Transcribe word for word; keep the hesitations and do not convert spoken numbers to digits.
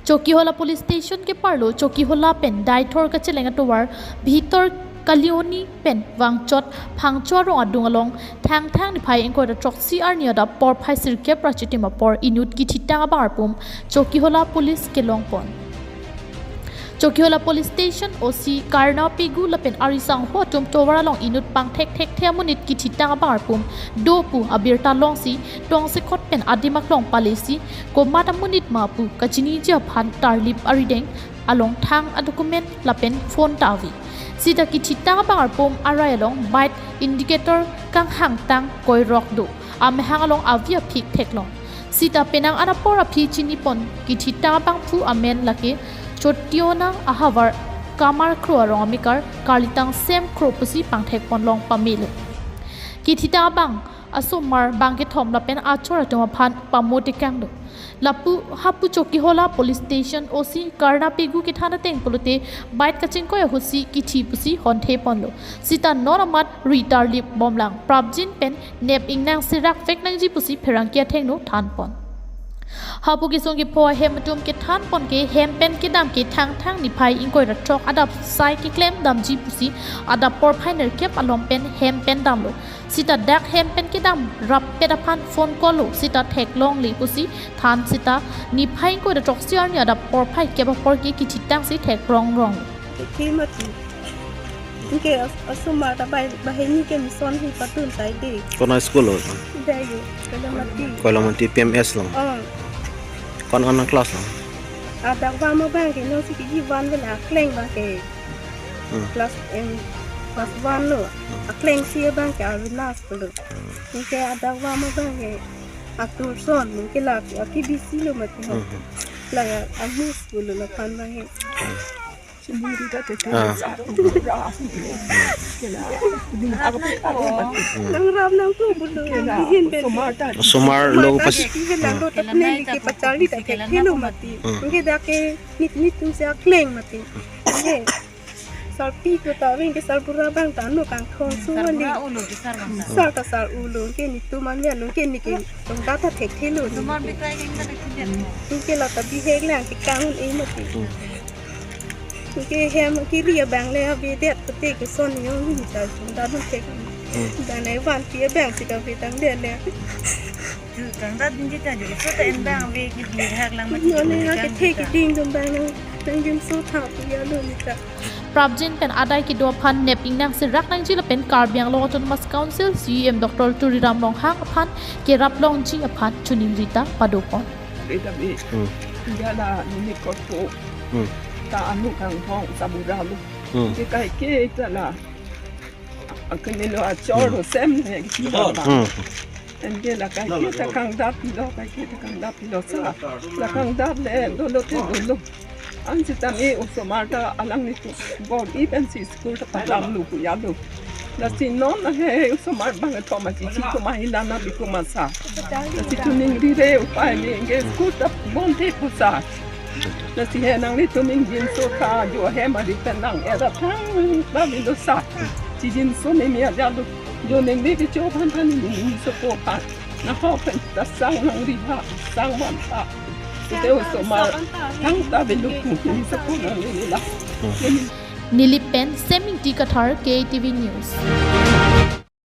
Chokihola Police Station keparlo Chokihola pen Deithor kacheleng atovar Bhitor Kalioni pen Vangchot Phangcho arong adung along Thangthang niphai ingkoi ra throksi arni adap porphai sirkep ra chitim apor inut kithitang abang arpum Chokihola Police kelongpon. Chokihola Police Station O C Karna Pegu lapen ari sangho atum tovar along inut pangthek thekthe amonit kithitang abang arpum do pu abirta longsi tongsekot pen adim aklong palesi komat amonit ma pu kachiniji aphan tarlip arideng along thang adocument lapen phone ta ave. Sita kithitang abang arpum arai along bike indicator kanghangtang koirok do. Amehang along avi aphik theklong. Sita penang anapor aphi chinipon kithitang abangphu amen lake Chotiona ahavar Kamar Kro arong amekar Karlitang Sem Kro pusi pangthekponlong pamelo. Kithitang abang asomar bangkethom lapen achor atum aphan pamotekang do. Lapu hapu Chokihola Police Station O C Karna Pegu kethan ateng pulote bike kachingkoi ahutsi kithi pusi honthe ponlo. Sita non amat ri tarlip bomlang prapjin pen nep ingnang serak vek nangji pusi pherangke athengno thanpon. Hapu kesung kepho ahem atum kethanpon ke hem pen kedam ke Thangthang niphai ingkoi ra throk adap sai keklem damji pusi adap porphai nerkep along pen hem pen damlo. Sita dak hem pen kedam rappet aphan phone call lo sita theklongle pusi than sita niphai ingkoi ra throksi arni adap porphai kep apor ke kithitangsi theklonglong. Kekhe mati. Anke as-, asomar ta bai, bahini ke mission hi patun tai de. Kona school lo? Dai yo, Koilamati. Koilamati P M S lo. Oh. Kon kon class lo? Adak vamo abang ke no si kiji van vela kleng abang ke. Hmm. Class, em, class one lo. Hmm. Aklengsi abang ke Avinas pulo. Hmm. Anke adak vamo abang ke Atur son, anke la T B C lo mati ho. Hmm. La ya Amus pulo laphan abang ke. Ah. Nang ram nang tu bulu. Bihin ben. Osomar lo pas. Bihin lang do tap ne ke pachali ta ke kilo mati. Hmm. Anke dak ke nit nit tum se akleng mati. Anke sarpi ko ta ring ke sarbura abang ta no kangthong su mani. Sarbura ulo ke sarbura. Sar ta sar ulo ke nitum an ya lo ke ni ke tong ta ta thek thelo. Osomar bitai ke ingna thek thelo. Anke la ta bihek lang ke kangun e mati. Hmm. Anke hem kiri abang le abedet pete ke son yong ni ta jung da dun tek. Hmm. Dan le vanpi abang si ka betang de le. Ju kangdat dinji ta ju so ta en abang ave ke bihek lang ma. No ne ha ke thek ding dum abang nang, nang jum so tha pu ya lo ni ta. Prapjin pen adai kedo aphan nep ingnang serak nangji lapen Karbi Anglong Autonomous Council C E M Doctor Tuliram Ronghang aphan kerap longji aphan choningri ta padopon. Beta be. Hmm. Jala nini kotpo. Hmm. Ta anu kanghong sarbura lo. Hmm. Ke kaike ta la. Akanilo achor lo sem ne kita ba. Hmm. Anke la kaike ta kangdat pilo, kaike ta kangdat pilo sa. La kangdat le dolo te dolo. Ansi tame osomar ta alanglitum bor-i pensi school ta padamlo pu ya lo. Lasi non ahe osomar bangkethom achichi komat hilana bi komat sa. Lasi choningri re upai ni anke school ta bonthe pusa. Lasi he nanglitum ingjinso ta jo hem ari pen nang era thangta bilo sa. Chijinso meme aja lo. Jo ningve kecho aphan ta ningsopo aphan. Nahok pen ta sang nangri ha, sang van ta. Te osomar thangta bilo pu ningsopo nangri la. Nilip pen Semingti Kathar, K T V News.